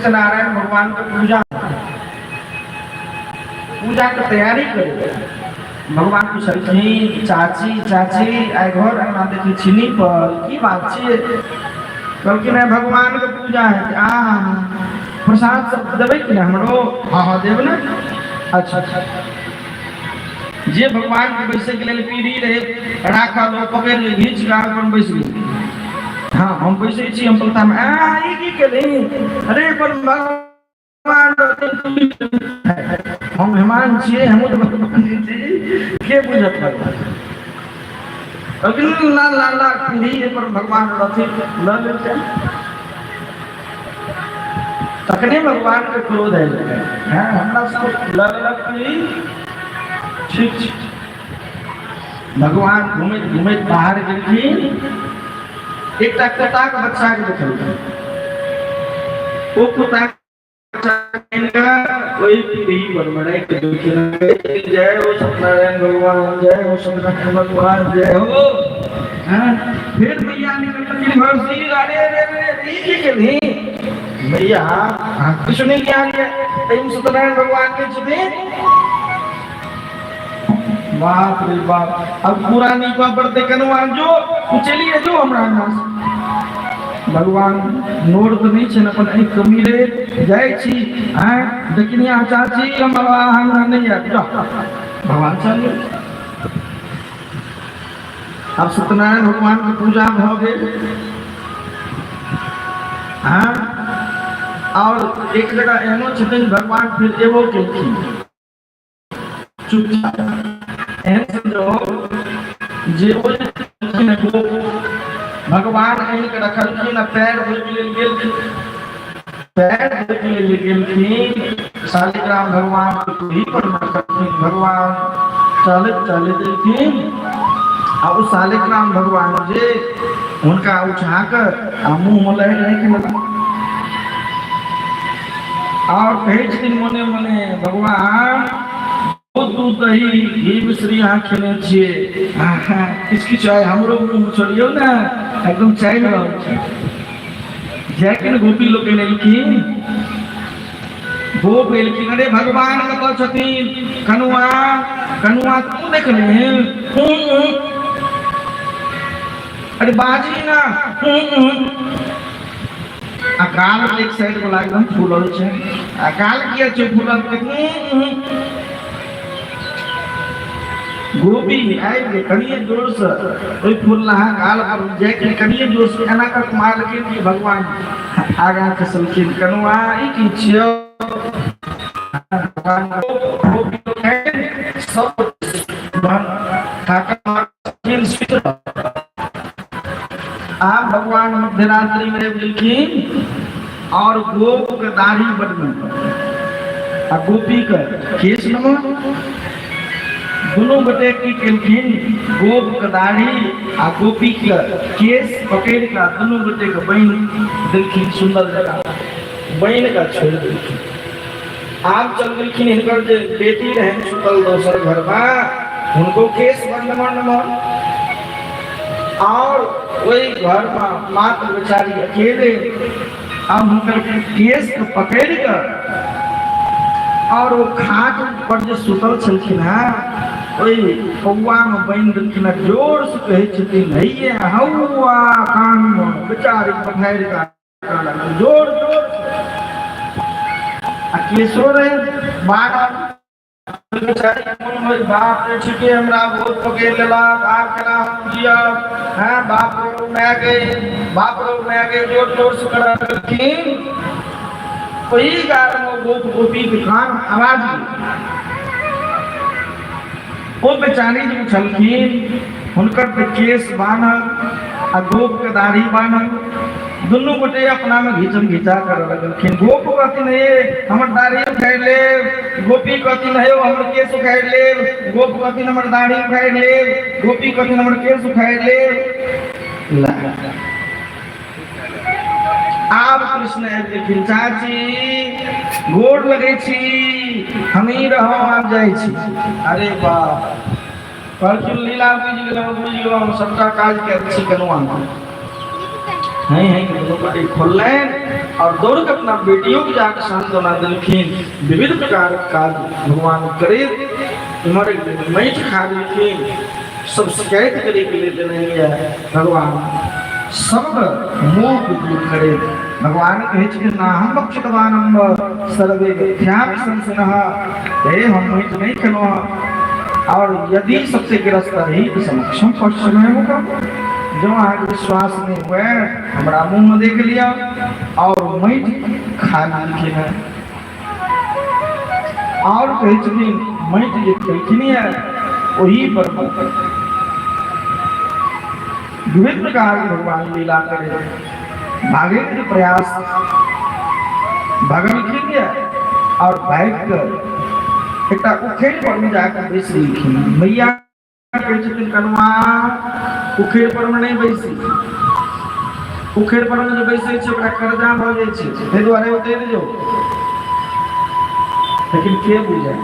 सत्यनारायण भगवान के पूजा पूजा के तैयारी करे भगवान पुछलखिन चाची चाची आइ घर अंगना देखै छी नीपल की बात छियै कहलखिन आइ भगवान के पूजा है आ प्रसाद सब देबै कि ने हमरो हँ हँ देब ने अच्छा अच्छा जे भगवान के बैसै के लेल पीढ़ी रहे राखल ओ पकड़ि ले घीच कऽ अपन बैस गेल हँ हम बैसै छी हम पलता मे आ ई की केलही अरे पर भगवान हम मेहमान छियै हमहूँ तऽ भगवान छी के बुझत भगवान कहलखिन ला ला ला पीढ़ी पर भगवान रहथिन लऽ लेलकै तखने भगवान के क्रोध आयल हँ हमरा सब लऽ लेलक पीढ़ी ठीक छै भगवान घुमैत घुमैत बाहर गेलखिन एकटा कुत्ताके बच्चाके देखलखिन ओ कुत्ता ओहि पीढ़ी पर मे राखि देलखिन जय हो सत्यनारायण भगवान जय हो सत्यनारायण भगवान जय हो हाँ फिर मैया निकलखिन घर से अरे अरे अरे ई की केलही मैया अहाँ किछु नहि ज्ञान यऽ एहिमे सत्यनारायण भगवान के छथिन बाप रे बाप अब पूरा नीपा पड़ते कनुआ जो तू चलिए जो हमरा अंगना से भगवान नोर तऽ नहि छै अपन आँखि कमी रे जाइ छी आँय देखिनी चाची हम हमरा नहि आयब जा भगवान चल गेल आब सत्यनारायण भगवान के पूजा भऽ गेल हाँ और एक जगह एहनो छथिन भगवान फिर एबो केलखिन चुपचाप एहन संजोग जे ओ जे छलखिन गोप भगवान आनि कऽ रखलखिन आ पैर धोइके लेल गेलखिन पैर धोइके लेल गेलखिन शालिग्राम भगवान के पीढ़ी पर रखलखिन भगवान चलैत चलैत एलखिन आ ओ शालिग्राम भगवान जे हुनका उठा कऽ आ मुँह मे राखि लेलक और कहै छथिन मने मने भगवान बहुत दूध दही घी मिश्री अहाँ खेने छियै किछु किछु आइ हमरो मुँह छोड़ियौ ने एकदम चालि रहल छै जखन गोपी लोकनि एलखिन गोप एलखिन अरे भगवान कतऽ छथिन कनुआ कनुआ तू देखलही अरे बाजी ना आ गाल एक साइड वाला एकदम फूलल छै आ गाल किया छै फूलल गोपी आबि के कनिए जोर से ओहि फूललाहा गाल पर जाय के कनिए जोर से एना कऽ मारलखिन कि भगवान आगाँ खसलखिन कनुआ ई की छियौ भगवान गोपी सब थाकल सुति रहल आब भगवान मध्यरात्रि में आबि गेलखिन और गोप के दाढ़ी बड आ गोपी के केश नमन दुनू गोटे की केलखिन गोप के दाढ़ी आ गोपी के केश पकड़ि कऽ दुनू गोटे के बान्हि देलखिन सुंदर जगह बान्हि कऽ छोड़ि देलखिन आब चल गेलखिन हिनकर जे बेटी रहनि सुतल दोसर घरमे हुनको केश बड नमहर नमहर और ओहि घरमे मात्र बेचारी अकेले आब हुनकर केश के पकड़ि कऽ और ओ खाट पर जे सुतल छलखिन हेँ ओहि कौआमे बान्हि देलखिन हेँ जोर से कहै छथिन हैये हौआ कानमे बेचारी पठारि कऽ जोर जोर आ केशो रहे बानर बाप रे ठीके हमरा बहुत पकड़ि लेलक आब केना हम जियब हैं बाप रो माय गे बाप रो माय गे जोर जोर से करऽ लगलखिन ओही काल मे गोप गोपी के कान आवाज गेल ओ बेचारी जे उठलखिन हुनकर तऽ केश बान्हल आ गोपके दाढ़ी बान्हल दुनू गोटे अपनामे घिचम घिचा करऽ लगलखिन गोप कहथिन हे हमर दाढ़ी उखाड़ि लेब गोपी कहथिन हे हमर केश उखाड़ि लेब गोप कहथिन हमर दाढ़ी उखाड़ि लेब गोपी कहथिन हमर केश उखाड़ि लेब आब कृष्ण आबि गेलखिन चाची गोर लगै छी हमही रहब आब जाइ छी अरे बाप कहलखिन लीला बुझि गेलहुँ बुझि गेलहुँ हम सबटा काज कयल छी कनुआ हैं हैं के दुनू गोटे खोललनि और दौड़ के अपना बेटियों के जाके सांत्वना देलखिन। विविध प्रकार के काज भगवान करैत इम्हर एक दिन माटि खा गेलखिन। सब शिकायत करे के लिए देने यऽ भगवान सबके मोह के दूर करैत भगवान कहै छथिन नाहम भक्षितवानम्ब सर्वे मिथ्यापि संसिनः। हे हम माटि नहि खेलहुँ हँ और यदि सबसे ग्रस्त रही तऽ समक्षम पश्चिमे मुखम, जँ अहाँके विश्वास नहि हुए हमरा मुँहमे देख लिअ। और माटि खा लेलखिन हँ और कहै छथिन माटि जे खेलखिन यऽ ओही पर विभिन्न प्रकार के भगवान लीला करे भागे के प्रयास भगलखिन यऽ और भागि कऽ एकटा उखड़ि पर मे जाकऽ बैस गेलखिन। मैया कहै छथिन कनुआ उखड़ि पर मे नहि बैसी, उखड़ि पर मे जे बैसै छै ओकरा कर्जा भऽ जाइ छै, ताहि दुआरे उतरि जो। लेकिन के बुझै,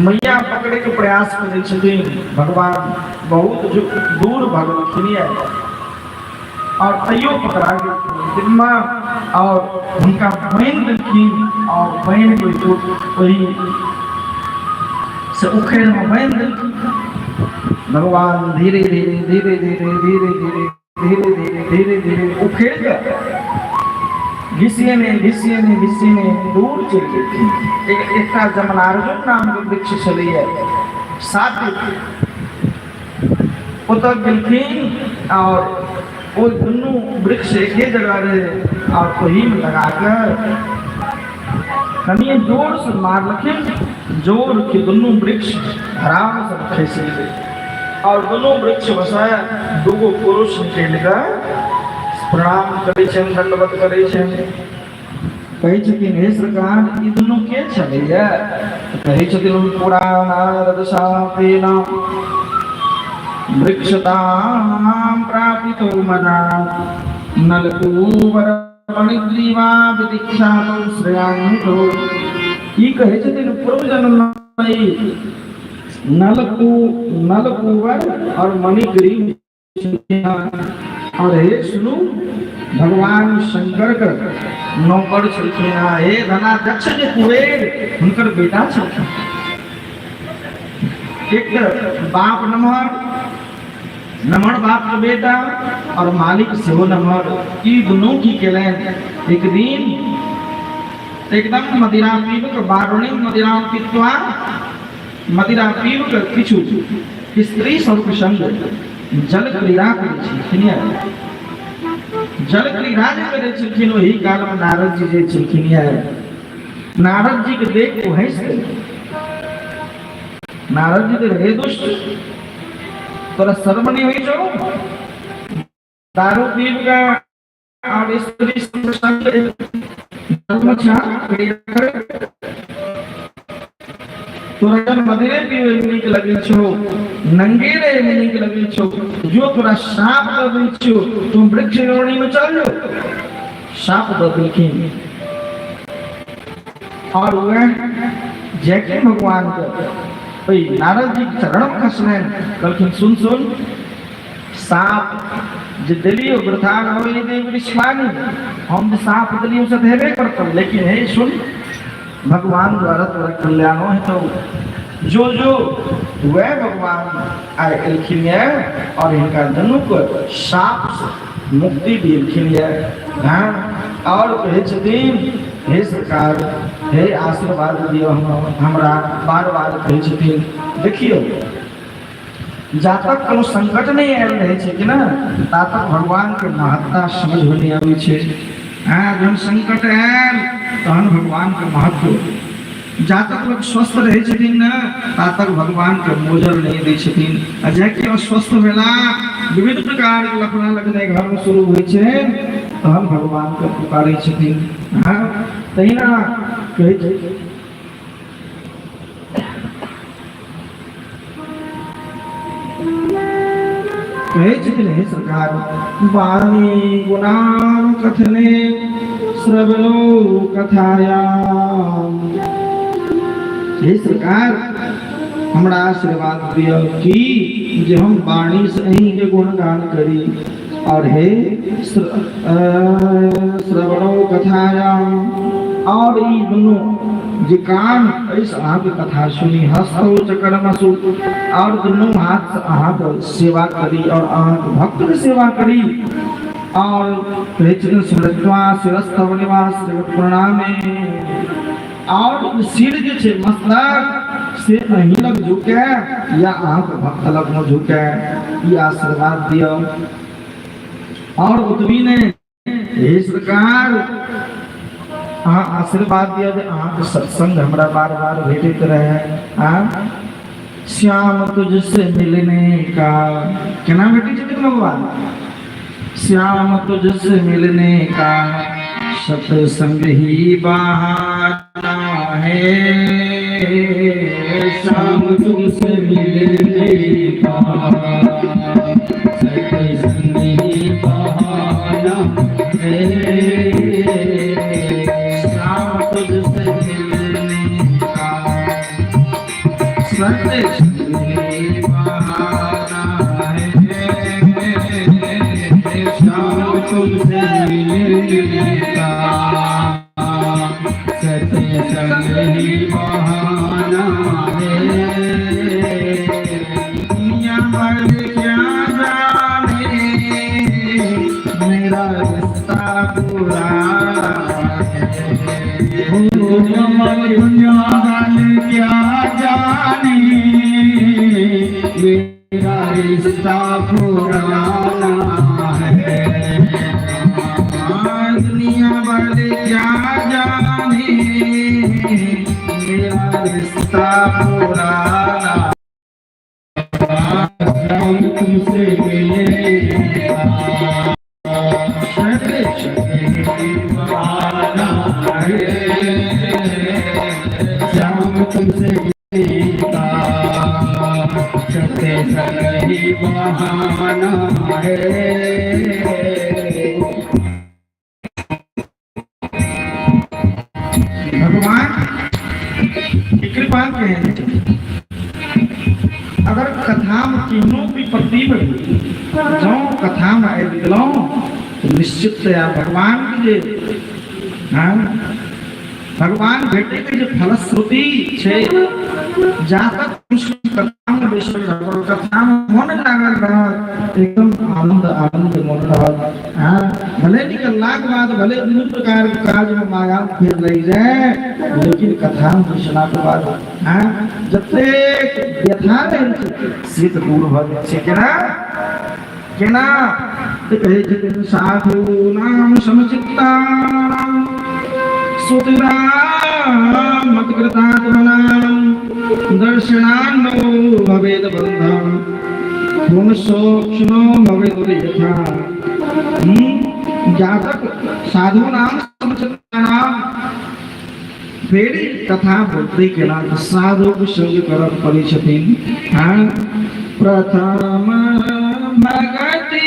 मैया पकड़े के प्रयास करै छथिन। भगवान बहुत दूर भगलखिन यऽ और तैयो पकड़ा गेलखिन और हुनका बान्हि देलखिन और बान्हि के ओहि से उखड़ि में बान्हि देलखिन। भगवान धीरे धीरे धीरे धीरे धीरे धीरे धीरे धीरे धीरे धीरे उखड़ि कऽ घिसियने घिसियने घिसियने दूर चलि गेलखिन। एकटा जमलार्जुन नामके वृक्ष छलैए सात ओतऽ गेलखिन और ओ दुनू वृक्ष एके जगह रहै और ओहीमे लगा कऽ कनिए जोरसँ मारलखिन, जोर के दुनू वृक्ष धरामसँ खसि गेलै और दुनू वृक्ष बसा दूगो पुरुष निकलि कऽ प्रणाम करै छनि, दंडवत करै छनि। कहै छथिन हे सरकार ई दुनू के छलैया? कहै छथिन हम पुरा नारद शापेन वृक्षतां प्रापितो मना नलकूबर मणिग्रीवा विदीक्षातो श्रेयांतो। ई कहै छथिन पूर्व जन्म नलकूबर और मणिग्रीव और हे सुनू भगवान शंकर के नौकर छलखिन हँ। हे धनाध्यक्ष जे कुबेर हुनकर बेटा छलखिन। एक बाप नमहर नमहर बाप के बेटा और मालिक सेहो नमहर, ई दुनू की केलनि एक दिन एकदम मदिरा पीब के बारुणी मदिरा पीत्वा मदिरा पीब के किछु स्त्री सबके संग जल क्रीड़ा करै छलखिन। जल क्रीड़ा जे करै छलखिन ओहि काल में नारद जी जे छलखिन नारद जी के देख ओ हंसि देलखिन। नारद जी के हे दुष्ट तोरा शर्म नहीं होइ छौ, दारू पीब के और स्त्री संग तोरा जब मदिरे पीवे में नीक लगै छौ, नंगे रहे में नीक लगै छौ, जो तोरा साप दऽ दै छौ तुम वृक्ष योनि में चल जो। साप दऽ देलखिन और वह जैके भगवान के ओहि नारद जी के चरण में खसलनि, कहलखिन सुन सुन साप जे देलियो वृथा न होई देव विश्वानी, हम जे साप देलियो से तऽ हेबे करतौ, लेकिन हे सुन भगवान द्वारा तोरा कल्याणो हेतौ। जो जो वह भगवान आइ एलखिन ये और हिनका दुनू के साप से मुक्ति दिलखिन ये। हाँ और कहै छथिन हे सरकार हे आशीर्वाद दियौ हमरा, बार बार कहै छथिन। देखियौ जा तक कोनो संकट नहि आयल रहै छै कि ना ता तक भगवान के महत्ता समझ में नहि आबै छै। हाँ जहन संकट आयल तहन भगवान के महत्व, जा तक लोग स्वस्थ रहै छथिन ने ता तक भगवान के मोजर नहि दै छथिन, आ जाकि अस्वस्थ भेला विविध प्रकार के लफड़ा लगनाइ घर में शुरू होइ छै तहन भगवान के पुकारै छथिन। हाँ तहिना कहै छै कहै छथिन हे सरकार वाणी गुणाम कथने श्रवणो कथायाम। हे सरकार हमरा आशीर्वाद दिअ कि जे हम वाणी से अहीं के गुणगान करी, और हे श्रवणो कथायाम, और ई दुनू जे कान अछि अहाँके कथा सुनी, हस्तौ च कर्मसु, और दुनू हाथ से अहाँके सेवा करी और अहाँके भक्तके सेवा करी। और कहै छथिन स्मृत्वा शिरस्तव निवास जगत प्रणामे, और सिर जे छै मस्तक से अहीं लग झुके या अहाँके भक्त लग में झुके, ई आशीर्वाद दिअ। और ओतबी नहि, हे सरकार अहाँ आशीर्वाद दिअ जे अहाँके सत्संग हमरा बार बार भेटैत रहे। आ श्याम तुझसे मिलने का, केना भेटै छथिन भगवान? श्याम तुझसे मिलने का सत्संग ही बहाना है, श्याम तुझसे मिलने का सत्संग ही बहाना है, श्याम तुझसे मिलने का सत्संग ही बहाना है, श्याम तुमसे मिलने का सत्संग ही बहाना है। दुनिया भर क्या जाने मेरा रिश्ता पुराना है, दुनिया वाले क्या जाने मेरा रिश्ता पुराना है, दुनिया वाले क्या जाने मेरा रिश्ता पुराना। श्याम तुमसे मिले श्याम तुमसे मिलता सत्संग ही बहाना है। भगवान की कृपा केहन, अगर कथामे केहनो विपत्ति बढ़ी, जँ कथामे आबि गेलहुँ तऽ निश्चिततया भगवान के जे, हाँ, भगवान भेटैके जे फलश्रुति छै, जा तक कृष्ण कथामे बैसल रहब, कथामे मन लागल रहत, एकदम आनंद आनंद मन रहत। हाँ, भले निकललाके बाद भले विभिन्न प्रकारके काजमे माया फेर लागि जाए, लेकिन कथामे बैसलाके बाद हाँ जतेक व्यथा रहै छै से तऽ दूर भऽ जाइ छै। केना केना तऽ कहै छथिन साधु नाम समचित्तानाम सुतराम मत्कृतात्मनाम दर्शनान्नो भवेद बंधम पुंसोक्ष्णो भवेद यथा। जातक साधु नाम समचित्तानाम फेर कथा बोलते केना साधु के संग करऽ पड़ै छथिन। हाँ, प्रथम भगति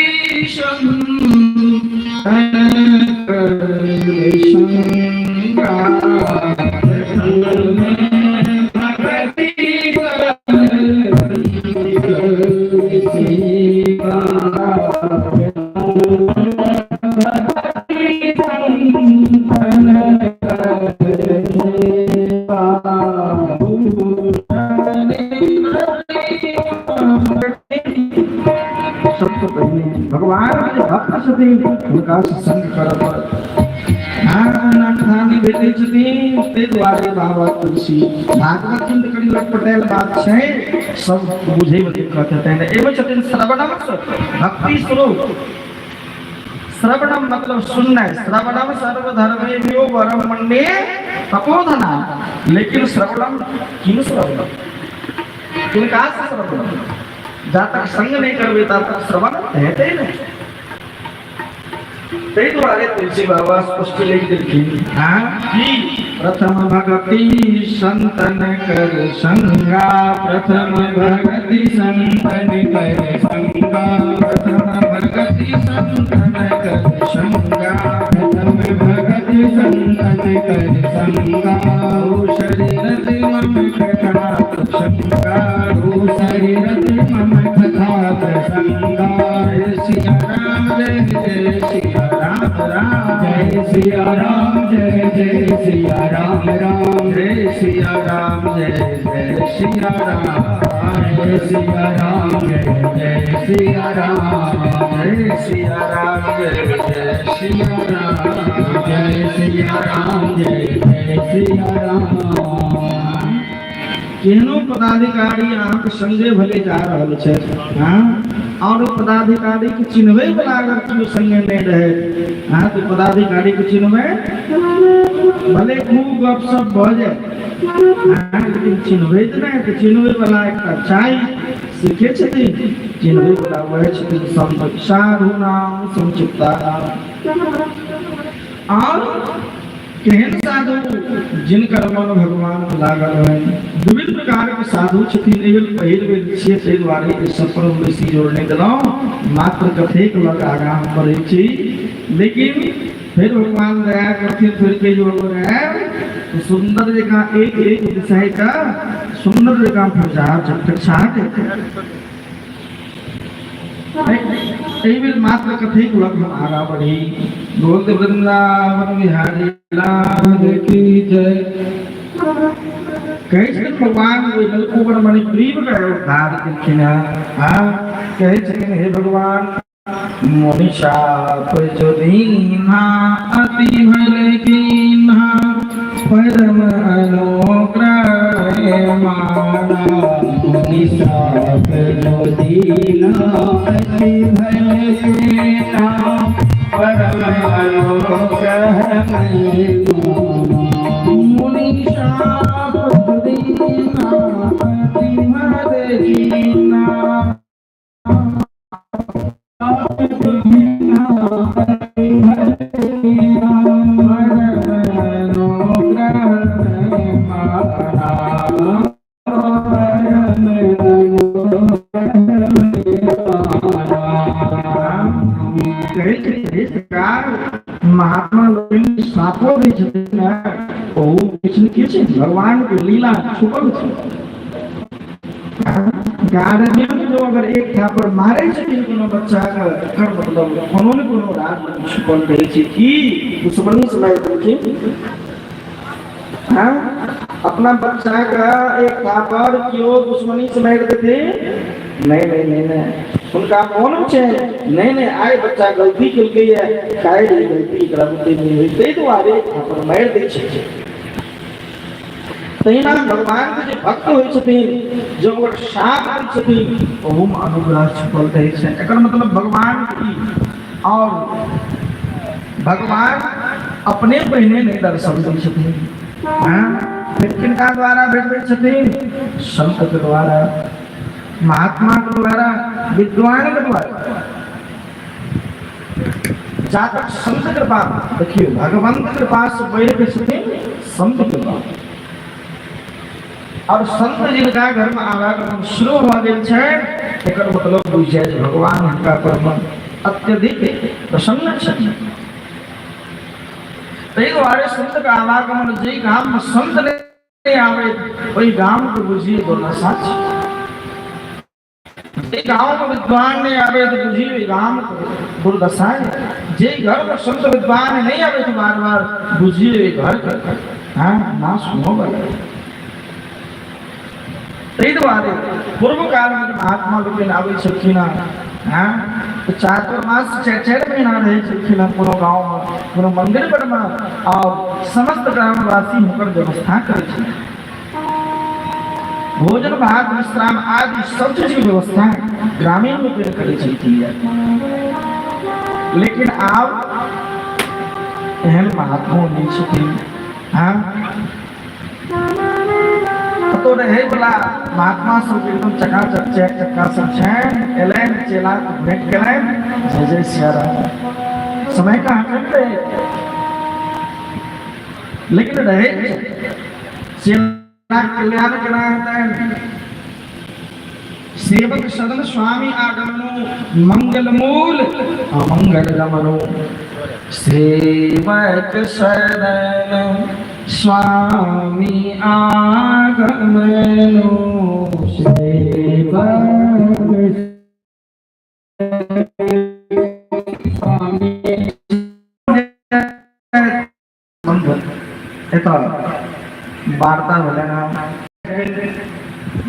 सबसँ पहिने भगवान के जे भक्त छथिन हुनका से संग करऽ पड़त। हाँ, भेटै छथिन, ताहि दुआरे बाबा तुलसी भागवत चिन्त करी लटपटायल बात छै, सब बुझैमे दिक्कत हेतै ने। एगो छथिन श्रवणम भक्ति स्वरूप, श्रवणम मतलब सुननाइ, श्रवणम सर्वधर्मेभ्यो वरम मन्ये तपोधना। लेकिन श्रवणम किन श्रवणम, किनका से श्रवणम? जा तक संग नहि करबै ता तक श्रवण हेतै नहि। ताहि दुआरे तुलसी बाबा स्पष्ट लिख देलखिन हाँ कि प्रथम भगति संतन कर संगा, प्रथम भगति संतन कर संगा, प्रथम भगति संतन कर संगा, प्रथम भगति संतन कर संगा, ओ शरीर मम कथा प्रसंगा, ओ शरीर मम कथा प्रसंगा। जय सिया राम जय जय जय सिया राम राम, जय सिया राम जय जय सिया राम राम, जय सिया राम जय जय सिया राम, जय सिया राम जय जय सिया राम, जय सिया राम जय जय सिया राम, जय सिया राम जय जय सिया राम। केहनो पदाधिकारी अहाँके संगे भले जा रहल छै, हाँ, और पदाधिकारी के चिन्हबै वाला अगर केओ संगे नहीं रहे, हाँ, तो पदाधिकारी के चिन्हबै भले खूब गपशप भऽ जाए, हाँ, लेकिन चिन्हबै तऽ नहि। तऽ चिन्हबै वाला एकटा चाही, से के छथिन चिन्हबै वाला? वएह छथिन संत, साधु नाम संचिता नाम। और केहन साधु? जिनकर मन भगवान में लागल है। विभिन्न प्रकार के साधु छथिन। एहि बेर पहिल बेर छियै, ताहि दुआरे एहि सब पर हम बेसी जोर नहि देलहुँ, मात्र कथेक लग आगाँ हम बढ़ै छी। लेकिन फेर भगवान दया करथिन, फेर कहियो अगर आयब तो सुंदर जकाँ एक एक विषय का सुंदर जकाँ फरिछा एहि बेर मात्र कथेक लग हम आगाँ बढ़ी। बोलते वृंदावन बिहारी लाल की जय। कहै छथिन भगवान ओहि नलकूबर मणिग्रीव के उद्धार केलखिन हँ। हाँ, कहै छथिन हे भगवान, मुनि शाप जो दीन्हा अति भल कीन्हा, परम अनुग्रह माना। मुनि शाप जो दीना अति भल कीन्हा, परम अनुग्रह माना। मुनि शाप जो दीन्हा अति भल कीन्हा, महात्मा लोकनि सापो दै छथिन ने, ओहू किछु ने किछु भगवान के लीला छुपल छै। गार्जियन जो अगर एक थापर मारे छथिन कोनो बच्चा के, एकर मतलब कोनो ने कोनो राज छुपल रहै छै। की दुश्मनी से मारि देलखिन? हाँ, अपना बच्चा के एक थापर केओ दुश्मनी से मारि देथिन? नहीं नहीं नहीं नहीं, हुनका मोन छै नहीं नहीं, आइ बच्चा गलती केलकै ये, काल्हि ई गलती एकरा बुते नहि होइ, ताहि दुआरे एक थापर मारि दै छै। तहिना भगवान के जे भक्त होइ छथिन, जब ओकर साथ दै छथिन, ओहूमे अनुग्रह छुपल रहै छै। एकर मतलब भगवान की और भगवान अपने पहिने नहि दर्शन दै छथिन, हाँ, फिर किनका द्वारा भेटबै छथिन? संत के द्वारा, महात्मा के द्वारा, विद्वान के द्वारा। जातक संत कृपा, देखियौ, भगवंत कृपा से बढ़ि के छथिन संत कृपा। और संत जिनका घर में आवागमन शुरू भऽ गेल छै, एकर मतलब बुझि जाय जे भगवान हुनका पर मन अत्यधिक प्रसन्न छथिन। ताहि दुआरे संत के आवागमन, जाहि गाम में संत नहि आबै, ओहि गाम के बुझिए दुर्दशा छै। जे गाँव में विद्वान नहीं आवे तो बुझिए ओहि गाम के दुर्दशा है। जे घर में संत विद्वान नहीं आवे तो बार बार बुझिए ओहि घर के, हाँ, नाश होबऽ लगै। ताहि दुआरे पूर्व काल में महात्मा लोकनि आबै छलखिन हँ, हाँ, तऽ चातुर्मास चारि चारि महीना रहै छलखिन हँ कोनो गाँव में, कोनो मंदिर पर में, और समस्त ग्रामवासी हुनकर व्यवस्था करै छलखिन। भोजन भात विश्राम आदि सब चीज के व्यवस्था ग्रामीण लोकनि करै छलखिन। लेकिन आब एहन महात्मा नहि छथिन। हाँ, कतौ रहै वाला महात्मा सब एकदम चकाचक चैक चक्का सब छनि, एलनि, चेला के भेंट केलनि, जय जय सिया राम। समय कहाँ कम रहे, लेकिन रहे चेला कल्याण केना हेतनि? सेवक सदन स्वामी आगमनो, मंगल मूल अमंगल गमनो। सेवक सदन स्वामी आगमनो, सेवक एतऽ वार्ता भेलनि हँ।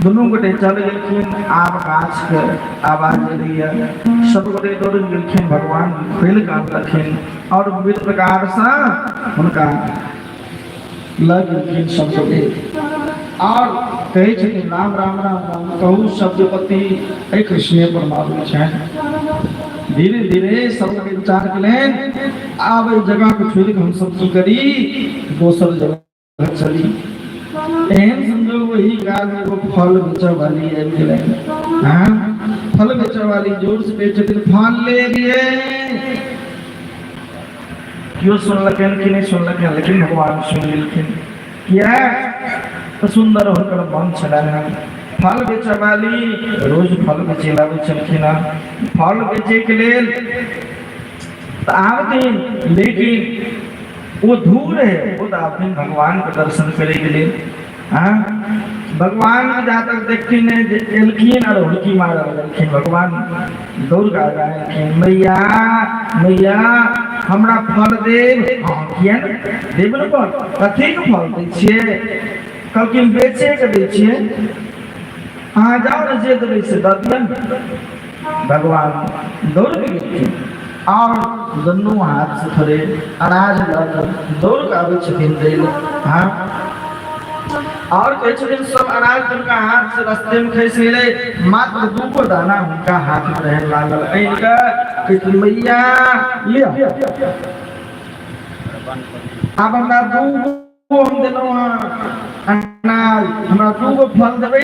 दुनू गोटे चल गेलखिन। आब गाछके आवाज एलैए, सब गोटे दौड़ गेलखिन, भगवान खोलि कऽ आनलखिन आओर विविध प्रकारसँ हुनका लऽ गेलखिन सब गोटे। आओर कहै छथिन राम राम राम राम कहू शब्दपति एहि कृष्णे परमात्मा छनि। धीरे धीरे सब गोटे विचार केलनि आब एहि जगहके छोड़ि कऽ हमसब की करी, दोसर जगह चली। एहन संजोग वही गाछ एगो फल बेचऽ वाली आबि गेलै। हाँ, फल बेचऽ वाली जोर से बेचै छथिन, फल ले लिए। केओ सुनलखिन कि नहि सुनलखिन, लेकिन भगवान सुनि लेलखिन। किया तऽ सुन्दर हुनकर मन छलनि हँ। फल बेचऽ वाली रोज फल बेचै लए आबै छलखिन हँ। फल बेचैके लेल तऽ आबथिन, लेकिन ओ धूर है, ओ तऽ आबथिन भगवानके दर्शन करैके लेल। हाँ, भगवान के जा तक देखथिन नहि जे एलखिन और हुड़की मारऽ लगलखिन। भगवान दौड़ कऽ आगाँ एलखिन, मैया मैया हमरा फल देब। हाँ, किया ने देब ने फल, कथीके फल दै छियै? कहलखिन बेचेके दै छियै, अहाँ जाउ ने जे देबै से दऽ दिअ ने। भगवान दौड़ कऽ गेलखिन और दुनू हाथ से थोड़े अनाज लऽ कऽ दौड़ कऽ आबै छथिन दै लए। हाँ, और कहै छथिन सब अनाज हुनका हाथ से रस्ते में खसि गेलै, मात्र दू गो दाना हुनका हाथ में रहै लागल। आनि कऽ कहै छथिन मैया लिअ, आब हमरा दू गो हम देलहुँ हँ अनाज, हमरा दू गो फल देबै।